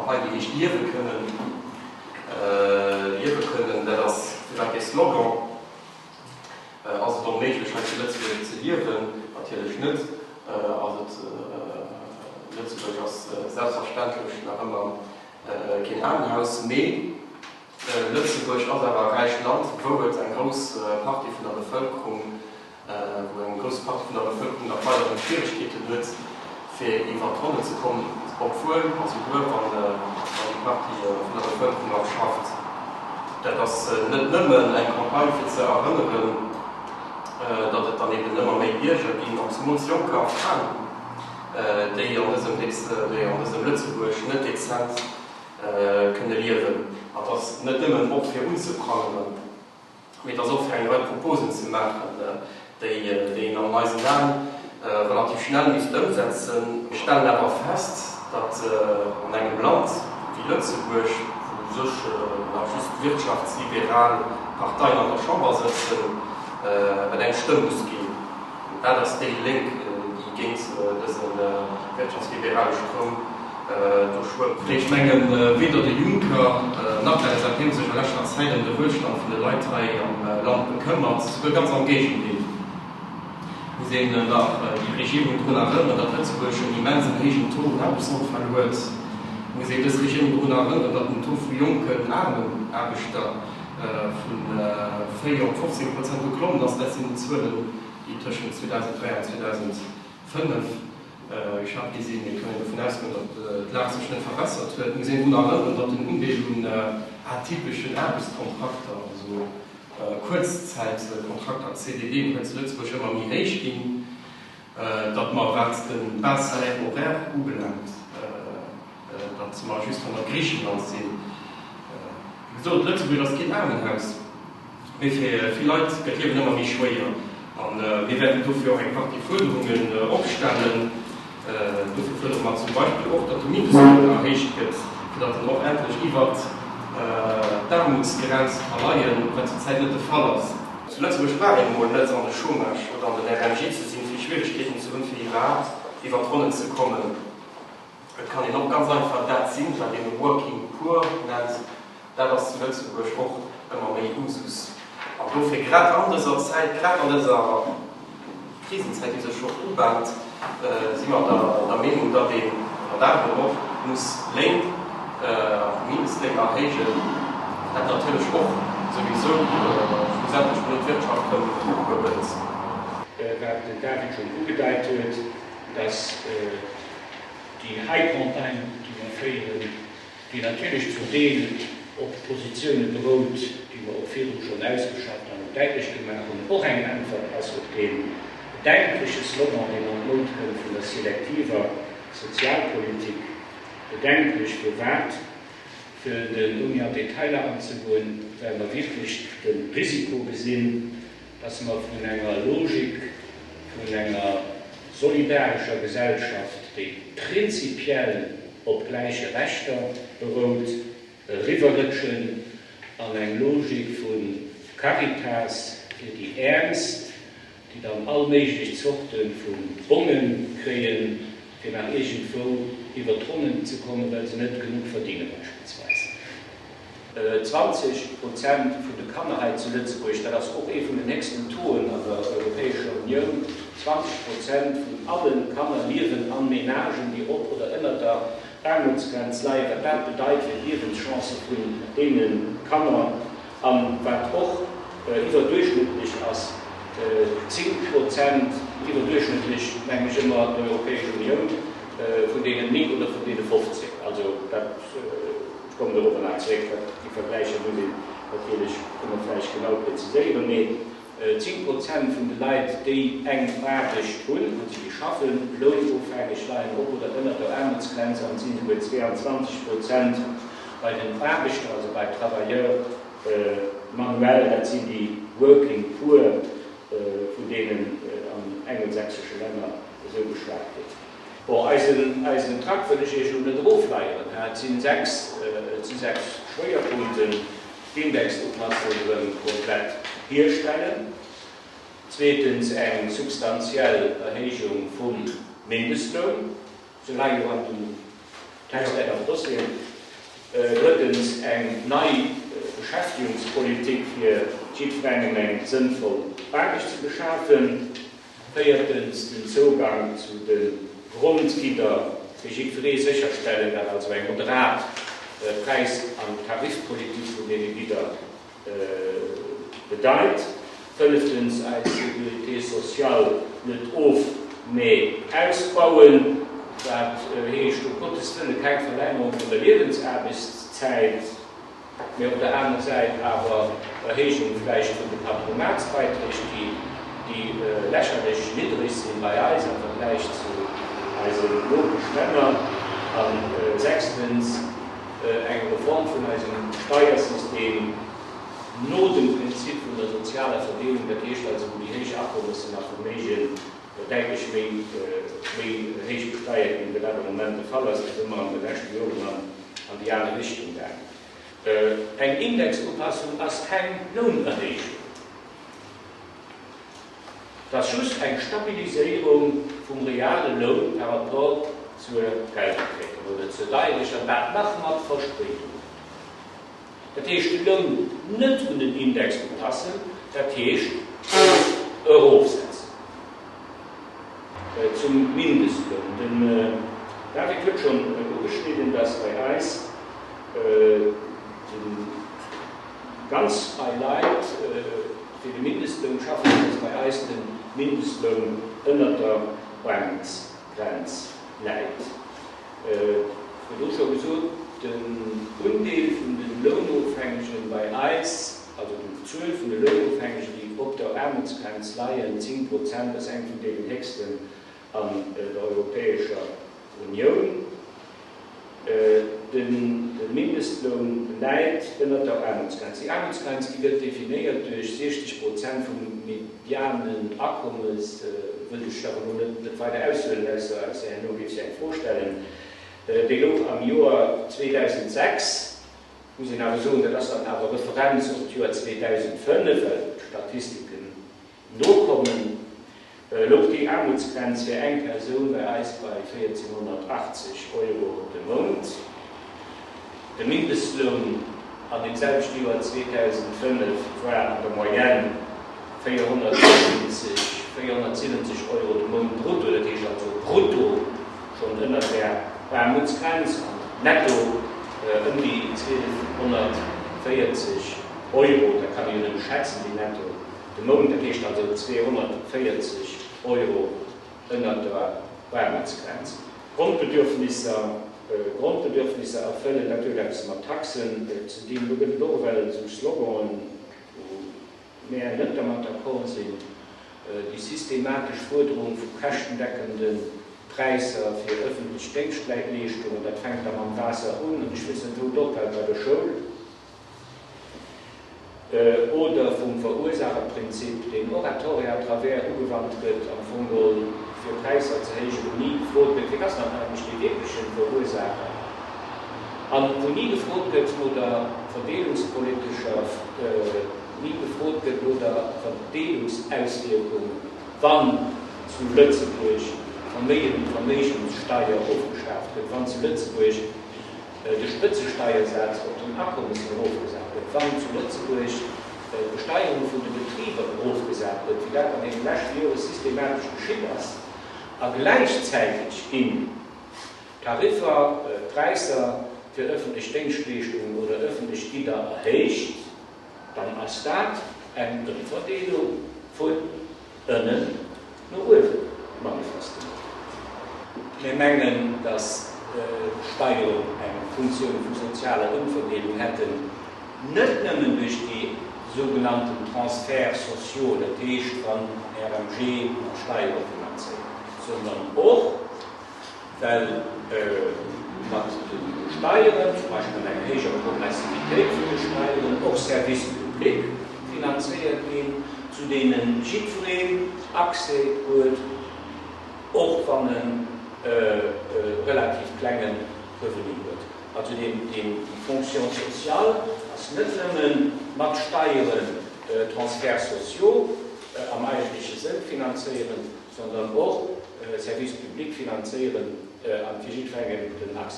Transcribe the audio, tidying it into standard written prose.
Campagne, déi heescht Liewe kënnen. Liewe kënnen, dat ass firwat dee Slogan? Ass et onméiglech hei zu Lëtzebuerg ze liewen? Natierlech net. Ass et, Lëtzebuerg ass selbstverständlech nach ëmmer keen Aarmenhaus, mee Lëtzebuerg ass awer e räicht Land, wou et eng grouss Partie vun der Bevëlkerung, wou eng grouss Partie vun der Bevëlkerung nach weiderhin Schwieregkeeten huet, fir iwwer d'Ronnen ze kommen, obwuel a souguer wann déi Partie vun der Bevëlkerung nach schafft. Dat ass net nëmmen eng Campagne fir ze erënneren, datt et dann eben ëmmer méi Bierger ginn, an zemools Jonker a Fraen, déi an dësem Lëtzebuerg net dezent kënne liewen. An et ass net nëmmen och fir unzeprangeren, mee et ass och fir eng Rei Proposen ze maachen, déi een an eisen Aen relativ schnell misst ëmsetzen. Mir stellen awer fest, datt an engem Land wéi Lëtzebuerg, wou u sech nach just wirtschaftsliberal Parteien an der Chamber sëtzen, et eng Stëmm muss ginn. Dat ass déi Lénk, déi géint dëse wirtschaftsliberale Stroum do schwëmmt. Ech mengen, weder de Juncker nach d'LSAP hu sech a leschter Zäit ëm de Wuelstand vun de Leit hei am Land bekëmmert. Souguer ganz am Géigendeel. Muss een nach déi Regierung drun erënneren, datt Lëtzebuerg en immensen héijen Taux un Aarbechtsonfäll huet? Muss een dës Regierung drun erënneren, datt den Taux vu jonken aarmen Aarbechter vu 4 op 15 Prozent geklommen ass? Dat sinn Zuelen, déi tëschent 2003 an 2005 geschat gi sinn. Et kann een dovun ausgoen, datt d'Lag sech net verbessert huet. Et muss een drun erënneren, datt den Undeel un atypeschen Aarbechtskontrakter, also Kuerzzäitkontrakter, CDDen, hei zu Lëtzebuerg ëmmer méi héich ginn, datt mer, wat de Base salaire horaire ubelaangt, datt mer just hannert Griichenland sinn. Wéi gesot, Lëtzebuerg ass keen Aarmenhaus. Mee fir vill Leit gëtt d'Liewen ëmmer méi schwéier a mir wäerten dofir och eng Partie Fuerderungen opstellen. Dofir fuerdere mer zum Beispill och, datt de Mindestloun erhéicht gëtt, fir datt en och endlech iwwert d'Aarmutsgrenz ka leien, wat zur Zäit net de Fall ass. Zu Lëtzebuerg brauch een emol net an de Chômage oder an den RMG ze sinn, fir Schwieregkeeten ze hunn, fir iwwerhaapt iwwert d'Ronnen ze kommen. Et kann een och ganz einfach dat sinn, wat een Working Poor nennt. Dat ass zu Lëtzebuerg och ëmmer méi Usus. An dofir, grad an dëser Zäit, grad an dëser Krisenzäit, déi sech och ubahnt, si mer der Meenung, datt een ënnert anerem och muss Léin, Mindestléin erhéijen, dat natierlech och souwisou schlussendlech duerno d'Wirtschaft erëm ukuerbelt. Wat den David schonn ugedeit huet, dass déi hei Campagne, déi mer féieren, déi natierlech zum Deel op Positioune berout, déi mer och virdru schonn ausgeschafft an och däitlech gemaach hunn, och eng Äntwert ass op dee bedenkleche Slogan, deen an d'Moud kënnt vun der selektiver Sozialpolitik. Bedenklech firwat? Fir den ouni an d'Detailer anzegoen, well mer wierklech de Risiko gesinn, dass mer vun enger Logik vun enger solidarescher Gesellschaft, déi prinzipiell op gläiche Rechter berout, eriwwerrëtschen an eng Logik vu Caritas fir déi Äermst, déi dann all méiglech Zorte vu Bonge kréien, fir nach iergendwou iwwert d'Ronnen ze kommen, well se net genuch verdinge beispillsweis. 20 Prozent vun de Kanner hei zu Lëtzebuerg, dat ass och ee vun den héchsten Tauxen an der Europäescher Unioun, 20 Prozent vun alle Kanner liewen an Menagen, déi op oder ënnert der Aarmutsgrenz leien. Wat dat bedeit fir d'Liewenschancë vun deene Kanner an wat och iwwerduerchschnëttlech ass, 10 Prozent, iwwerduerchschnëttlech mengen ech ëmmer d'Europäesch Unioun, vun deenen 9 oder vun deene 15, also dat. Ech kommen dorobber nach zréck, dat déi Vergläicher muss een natierlech ëmmer vläicht genau präziséieren, mee 10 Prozent vun de Leit, déi eng Aarbecht hunn, also déi schaffen, lounofhängeg, leien op oder ënnert der Aarmutsgrenz an et sinn esouguer 22 Prozent bei den Aarbechter, also bei Travailleurs manuels, dat sinn déi Working Poor, vun deenen an engelsächsesche Länner esou geschwat gëtt. Bon, eisen, eisen Track wëll ech Iech elo net erofleieren, hä? Et sinn sechs, et si sechs Schwéierpunkten, D'Indexupassung erëm komplett hierstellen, zweetens eng substantiell Erhéijung vum Mindestloun, se leie jo an den Texter an den Dossieren. Drëttens, eng nei Beschäftigungspolitik, fir jiddwerengem eng sënnvoll Aarbecht ze beschafen. Véiertens, den Zougang zu de Grondgidder fir jiddweree sécherstellen, wat also eng moderat Präis an Tarifpolitik vun deene Gidder bedeit. Fënneftens, eis Sécurité sociale net of-, mee ausbauen, wat heescht um Gottes Wëlle keng Verlängerung vun der Liewensaarbechtszäit, mee op der aner Säit awer Erhéijung vläicht vun de Patronatsbeiträg, déi lächerlech niddreg sinn bei eis am Vergläich zu eisen Nopeschlänner. A sechstens, eng Reform vun eisem Steiersystem no dem Prinzip vun der sozialer Verdeelung, dat heescht also, wou déi héich Akommessen a Verméigen däitlech méi méi héich besteiert ginn, wéi dat am Moment de Fall ass. Do si mer an de leschte Joren an déi aner Richtung gaangen. Eng Indexupassung ass keng Lounerhéijung. Et ass just eng Stabiliséierung vum reale Loun par rapport zur Geldentwécklung oder zur Deierecht, an dat nach mat Verspéidungen. Dat heescht, de Loun net un den Index upassen, dat heescht en erofsetzen zum Mindestloun. Den David huet schonn ugeschnidden, dass bei eis de ganz Rei Leit fir de Mindestloun schaffen, dass bei eis de Mindestloun ënnert der Aarmutsgrenz läit. Virdru scho gesot, den Undeel vun de Lounofhängegen bei eis, also d'Zuel vun de Lounofhängegen, déi op der Aarmutsgrenz leien, 10 Prozent, ass eng vun deenen héchsten an der Europäescher Unioun. De Mindestloun läit ënnert der Aarmutsgrenz. Déi Aarmutsgrenz, déi gëtt definéiert duerch 60 Prozent vum medianen Akommes, wëllt ech awer elo net weider aushuelen, ausser herno géif si eng Fro stellen. Déi louch am Joer 2006, muss een awer soen, dat ass dann awer Referenz op d'Joer 2005, well d'Statistiken nokommen, louch déi Aarmutsgrenz fir eng Persoun bei eis bei 1.480 Euro de Mount. De Mindestloun an deem selwechte Joer 2005 war an der Moyenne 470, 470 Euro de Mount brutto, dat heescht also brutto schonn ënnert der Aarmutsgrenz an netto ëm déi 1.240 Euro, dat kann ee jo nëmme schätzen, déi netto. De Mount, dat heescht also 240 Euro ënnert der Aarmutsgrenz. Grondbedürfnisser, Grondbedürfnisser erfëllen, dat huet eppes mat Taxen ze dinn. Do gëtt et och ewell esou Sloganen, wou mär net dermat d'accord sinn, déi systematesch Fuerderung vu käschtendeckende Präisser fir ëffentlech Déngschtleeschtungen, dat fänkt da mam Waasser un an ech weess net wou et ophält, bei der Schoul. Oder vum Verursaacherprinzip, deen och à tort et à travers ugewannt gëtt, am Fong geholl fir Präisser ze héijen, wou ni gefrot gëtt, wien ass dann eigentlech dee wierkleche Verursaacher, an wou ni gefrot gëtt no der verdeelungspolitescher, ni gefrot gëtt no der Verdeelungsauswierkung, wann zu Lëtzebuerg d'Verméigenssteier ofgeschaaft gëtt, wann zu Lëtzebuerg de Spëtzesteiersaz op den Akommessen erofgesat gëtt, wann zu Lëtzebuerg d'Besteierung vun de Betriber erofgesat gëtt, wéi dat an deene leschte Jore systematesch geschitt ass, a gläichzäiteg ginn d'Tariffer, d'Präisser fir ëffentlech Déngschtleeschtungen oder ëffentlech Gidder erhéicht, dann ass dat eng Ëmverdeelung vun Ënnen no uewen, manifestement. Mir mengen, dass Steieren eng Funktioun vu sozialer Ëmverdeelung hätten, net nëmmen duerch déi sougenannten Transferts sociaux, dat heescht, wann RMG mat Steiere finanzéiert ginn, sondern och, well mat de Steieren, zum Beispill mat enger héijer Progressivitéit vun de Steieren, och Services publics finanzéiert ginn, zu deene jiddwereen Accès huet, och wann en e relativ klenge Revenu huet. Also déi Fonction sociale ass net nëmme mat Steieren, Transferts sociaux am eigentleche Sënn finanzéieren, sondern och Service public finanzéieren an fir jiddwerengem den Accès.